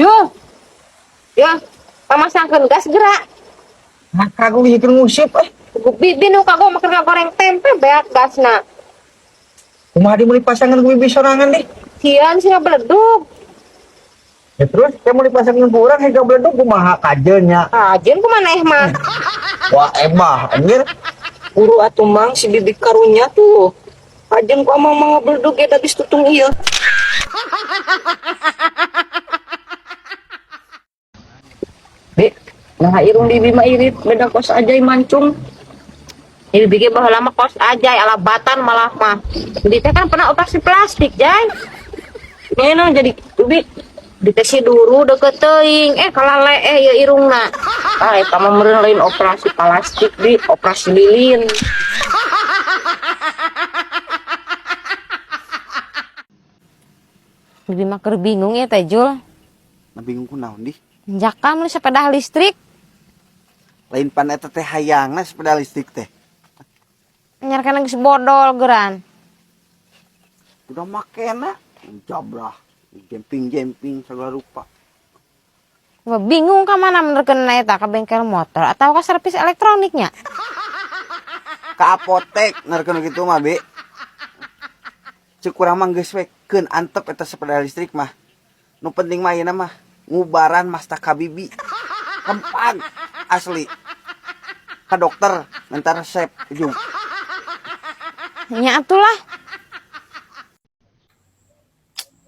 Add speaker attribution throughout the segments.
Speaker 1: Yo. Yo, pamasangkeun gas gerak.
Speaker 2: Maka gue mikir ngusip eh.
Speaker 1: Bibi nu kagok makan goreng tempe beak gasna.
Speaker 2: Kumaha di meuli pasangan ku bibi sorangan deh.
Speaker 1: Sian sih beledug.
Speaker 2: Ya terus kayak mau dipasangin ku urang hingga beledug kumaha kajeunnya.
Speaker 1: Kajeun kumaha eh mah.
Speaker 2: Wah emah anjir.
Speaker 3: Buru atuh Mang si bibi karunya tuh. Kajeun ku amang mah ngabeledug ge da geus tutung ieu. Bi, nah irung bibi mah irit beda kos aja mancung.
Speaker 1: Ini bibi ge baheula mah kos aja ala batan malah mah. Bibi teh kan pernah operasi plastik, Jay.
Speaker 3: Ngeunah jadi kitu bi.
Speaker 1: Bibi teh si duru deket teuing, kalah leeh ieu irungna.
Speaker 3: Ah, eta mah meureun lain operasi plastik bi, operasi lilin.
Speaker 1: Bibi mah keur bingung ya teh Jul.
Speaker 4: Nah bingung ku naon dih.
Speaker 1: Jaka meuli sepeda listrik.
Speaker 4: Lain pan eta teh hayangna sepeda listrik teh.
Speaker 1: Nyarkan geus bodol geran.
Speaker 4: Udah makena jabrah, jemping-jemping segala rupa.
Speaker 1: Wah, bingung ka mana menerkeun eta ka bengkel motor atau ka servis elektroniknya.
Speaker 4: Ka apotek nerkeun kitu mah, Bi. Ceuk urang mah geus we keun antep eta sepeda listrik mah. Nu penting mah ayeuna mah ngubaran masta ka bibi. Kempang asli. Ka dokter minta resep ujung.
Speaker 1: Nya atulah.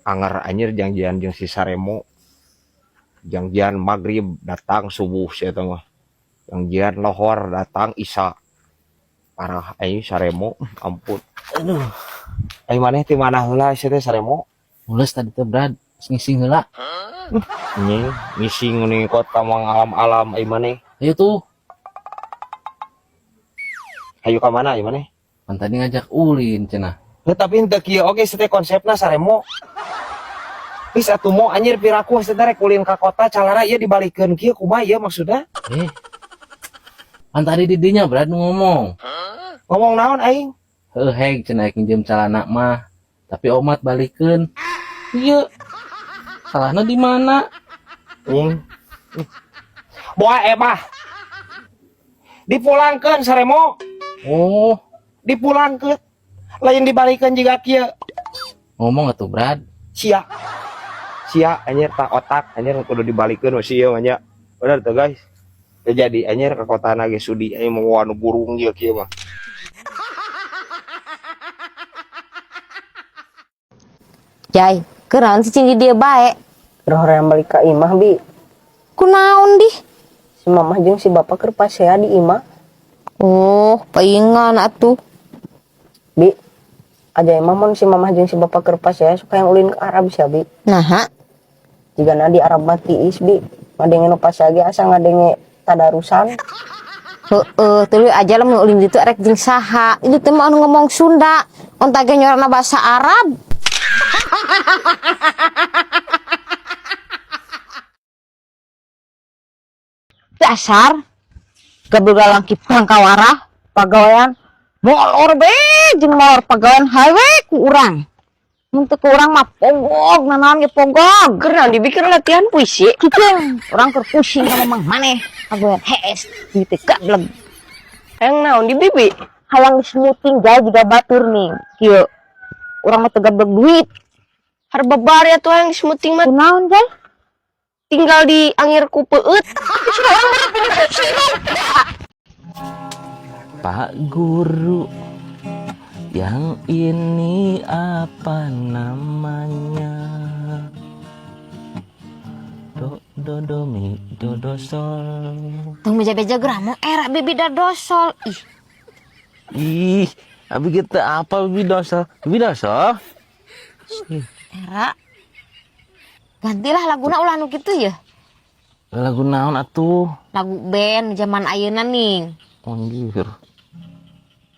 Speaker 5: Anger anjir janjian jeung si Saremo. Janjian maghrib datang subuh sia eta mah. Janjian lohor datang isya. Parah aing Saremo, ampun. Aduh. Aing maneh ti mana heula sia teh Saremo?
Speaker 6: Mules tadi teh Brad, ngising heula.
Speaker 5: Anjing, ngising nih kota mang alam-alam aing maneh.
Speaker 6: Ayo tuh,
Speaker 5: Hayu ka mana aing maneh?
Speaker 6: pan tadi ngajak ulin cenah.
Speaker 5: Heuh, tapi henteu kieu oge sia teh konsepna Saremo. Geus atuh mo anjir piraku sia teh rek ulin ka kota calara ieu dibalikeun kieu kumaha ieu maksudna?
Speaker 6: Eh. Pan tadi didinya Brad nu ngomong.
Speaker 5: Ngomong naon aing?
Speaker 6: Heuh heg cenah rek nginjem calana mah. Tapi omat balikeun. Ieu. Salahna di mana?
Speaker 5: Anjing. Boa emah. Dipulangkeun Saremo,
Speaker 6: Oh,
Speaker 5: dipulangkeun. Lain dibalikeun jiga kieu.
Speaker 6: ngomong atuh Brad.
Speaker 5: Sia. Sia anjir tak otak anjir kudu dibalikeun we sia mah nya. Bener tuh guys. Teu jadi anjir ka kotana ge sudi aing mau anu burung ieu kieu mah.
Speaker 1: Jay, kunaon sih cing di dieu bae?
Speaker 3: Keur hoream balik ka imah bi.
Speaker 1: Kunaon dih?
Speaker 3: Si mamah jeung si bapak keur pasea di imah.
Speaker 1: Oh, paingan atuh.
Speaker 3: Bi, aja emang mun si mamah jeung si bapak keur pasea suka yang ulin ke Arab sia bi.
Speaker 1: Naha,
Speaker 3: Jigana di Arab mah tiis bi. Ngadenge nu pasea ge asa ngadenge tadarusan.
Speaker 1: Heeh, tuluy aja lah mun ulin ditu rek jeung saha. Itu teh mah anu ngomong Sunda, onta ge nyorana bahasa Arab. Dasar gabegalang ki pangkawarah pagawean molor be jeung molor pagawean hawe ku urang. Mun teu ku urang mah pogog nanaon ge pogog.
Speaker 3: Keur naon dibikir latihan puisi.
Speaker 1: Kitu urang keur pusing ka mamang maneh pagawean hees duit teh gableg.
Speaker 3: Hayang naon di bibi?
Speaker 1: Hayang disemuting jauh juga batur nih. Kieu urang mah teu gableg duit.
Speaker 3: Harbabar ya tuh hayang disemuting mah
Speaker 1: Kunaon jay?
Speaker 3: tinggal di angir ku peueut.
Speaker 6: Pak Guru, yang ini apa namanya? Do do do mi do do sol.
Speaker 1: Tong beja-beja geramo era bibi da dosol. Ih,
Speaker 6: Ih, abi kita apa bibi dosol? Bibi dosol?
Speaker 1: era. Gantilah laguna ulah nu kitu ya.
Speaker 6: Lagu naon atuh?
Speaker 1: Lagu band zaman ayeuna nih.
Speaker 6: Anjir.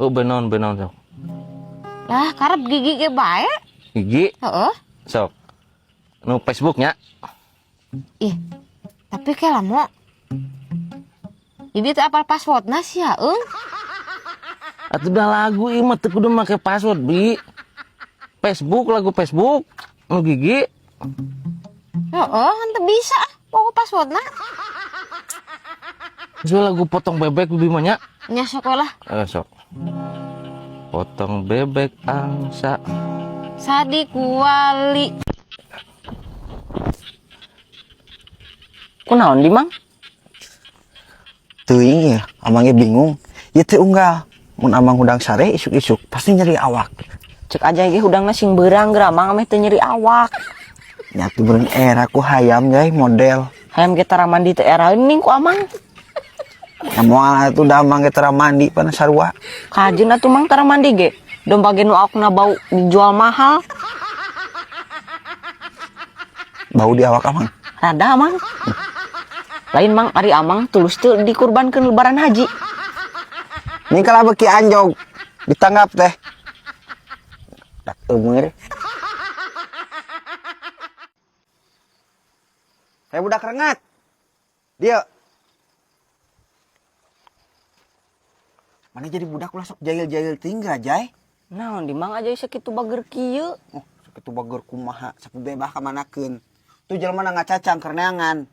Speaker 6: Oh, benon benon sok.
Speaker 1: Lah, karep gigi ge bae.
Speaker 6: Gigi
Speaker 1: Heeh.
Speaker 6: sok. Nu Facebooknya.
Speaker 1: Ih, tapi kayak lamo. Bibi teh apal passwordna sih ya, eung.
Speaker 6: Atuh dah lagu ieu mah teu kudu make password, Bi. Facebook lagu Facebook nu gigi.
Speaker 1: Heeh, henteu bisa ah. Poho passwordna.
Speaker 6: Jual lagu potong bebek bibi mah nya.
Speaker 1: Nya sok we lah.
Speaker 6: Eh, sok. Potong bebek angsa.
Speaker 1: Sadi kuali.
Speaker 3: Kunaon di Mang?
Speaker 4: Teuing ya, amangnya bingung. Ieu teh unggal. Mun amang hudang sare isuk-isuk pasti nyeri awak.
Speaker 3: Cek aja ge hudangna sing beurang geura Mang ameh teu nyeri awak.
Speaker 4: Nyatu beureun era ku hayam jai model.
Speaker 3: Hayam ge tara mandi teu era ning ku amang.
Speaker 4: Ya moal atuh da amang ge tara mandi pana sarua.
Speaker 3: Kajeun atuh Mang tara mandi ge. Domba ge nu awakna bau dijual mahal.
Speaker 4: Bau di awak amang.
Speaker 3: Rada Mang. Lain Mang ari amang tulus teu dikurbankeun lebaran haji.
Speaker 4: Ini kalau beki anjog ditanggap teh. Dak eumeur. Hei budak rengat. Dia. Mana jadi budak ulah sok jahil-jahil tinggal jai.
Speaker 3: Naon di Mang aja sakitu bager kieu.
Speaker 4: Oh, sakitu bager kumaha, sapu bebah kamanakeun. Tuh jelema na ngacacang keur neangan.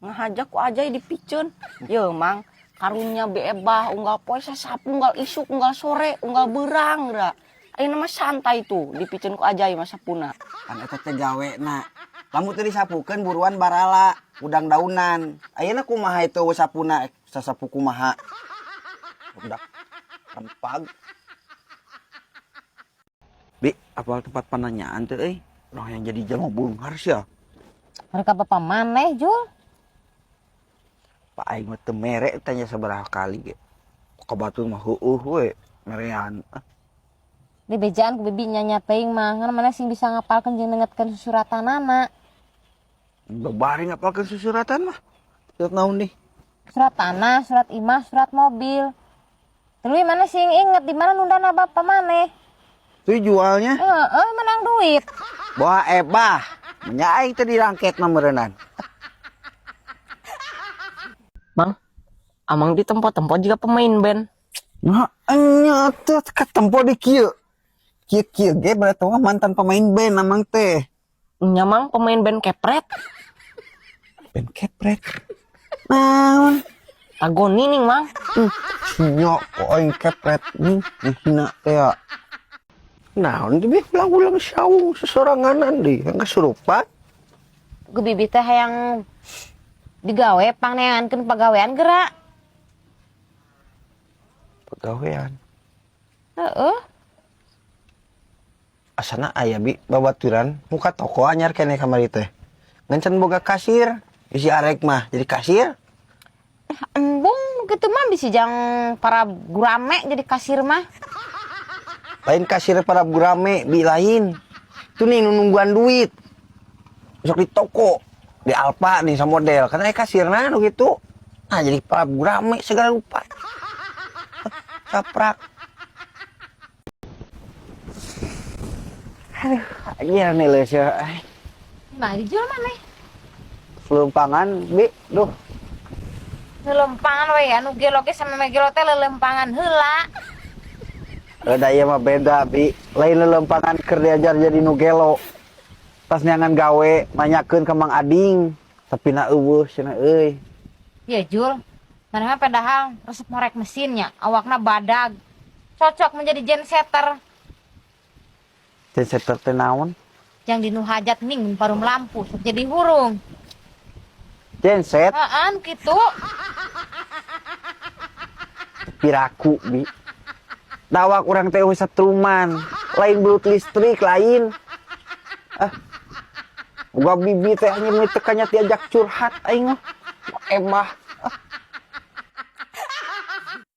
Speaker 3: Ngahajak ku ajai dipiceun. Ye Mang, karunya beebah unggal poe sasapu unggal isuk unggal sore unggal beurang geura. Ayeuna mah santai tuh dipiceun ku ajai mah sapuna.
Speaker 4: Kan eta teh gawena. Lamun teu disapukeun buruan barala, udang daunan. Ayeuna kumaha itu sapuna, sasapu kumaha. Budak rempag. Bi, apal tempat pananyaan teh euy? Orang yang jadi jelema beunghar sia.
Speaker 1: Mereka bapak maneh, Jul.
Speaker 4: Pak aing mah teu mere tanya sabaraha kali ge. Ka batur mah heueuh we merean.
Speaker 1: Di bejaan ku bibi nyanya teuing mah, ngan maneh sing bisa ngapalkeun jeung nengetkeun susuratanana.
Speaker 4: Babari ngapalkeun susuratan mah. Surat naon nih?
Speaker 1: Surat tanah, surat imah, surat mobil. Tuluy mana sing inget di mana nundana bapak maneh?
Speaker 4: Tuh jualnya.
Speaker 1: Heeh, menang duit.
Speaker 4: Bawa ebah. Nya aing teh dirangket mah meureunnan.
Speaker 3: Mang, amang di tempo-tempo juga pemain band.
Speaker 4: Nah, enya teh katempo di kieu. Kieu-kieu ge berarti mah mantan pemain band amang teh.
Speaker 3: Nya Mang pemain band kepret.
Speaker 4: Band kepret. Naon?
Speaker 3: Agoni nih Mang.
Speaker 4: Sia kok aing kepret nih hina teh ya. Naon teh bi ulang-ulang saung sesoranganan deui, yang kesurupan.
Speaker 1: Ku bibi teh hayang digawe pangneankeun pagawean geura.
Speaker 4: Pagawean.
Speaker 1: Heeh.
Speaker 4: Asana aya bi babaturan muka toko anyar keneh kamari teh. Ngan can boga kasir, isi arek mah jadi kasir.
Speaker 1: Embung gitu mah bisi jang para gurame jadi kasir mah.
Speaker 4: Lain kasir para gurame bi lain. Itu nih nungguan duit. Besok di toko, di Alfa nih sama model. Karena kasirna nu gitu. Nah jadi para gurame segala rupa. Saprak. Aduh, anjir nih leus ya.
Speaker 1: Nah, dijual mana?
Speaker 4: Lelempangan, bi, duh.
Speaker 1: Lelempangan we anu gelo ge sama gelo teh lelempangan heula.
Speaker 4: Rada ieu mah beda, bi. Lain lelempangan keur diajar jadi nu gelo. Tas neangan gawe nanyakeun ka Mang Ading, tapi na eueuh cenah euy.
Speaker 1: Ya Jul, mana mah padahal resep morek mesinnya, awakna badag. Cocok menjadi gensetter.
Speaker 4: Gensetter teh naon?
Speaker 1: Yang dinu hajat ning parum lampu sok jadi hurung.
Speaker 4: Genset?
Speaker 1: Heeh, kitu.
Speaker 4: Piraku bi. Dawak urang teh eueuh satruman, lain belut listrik lain. Ah. Boga bibi teh anjir teu kanya diajak curhat aing mah. Emah. Ah.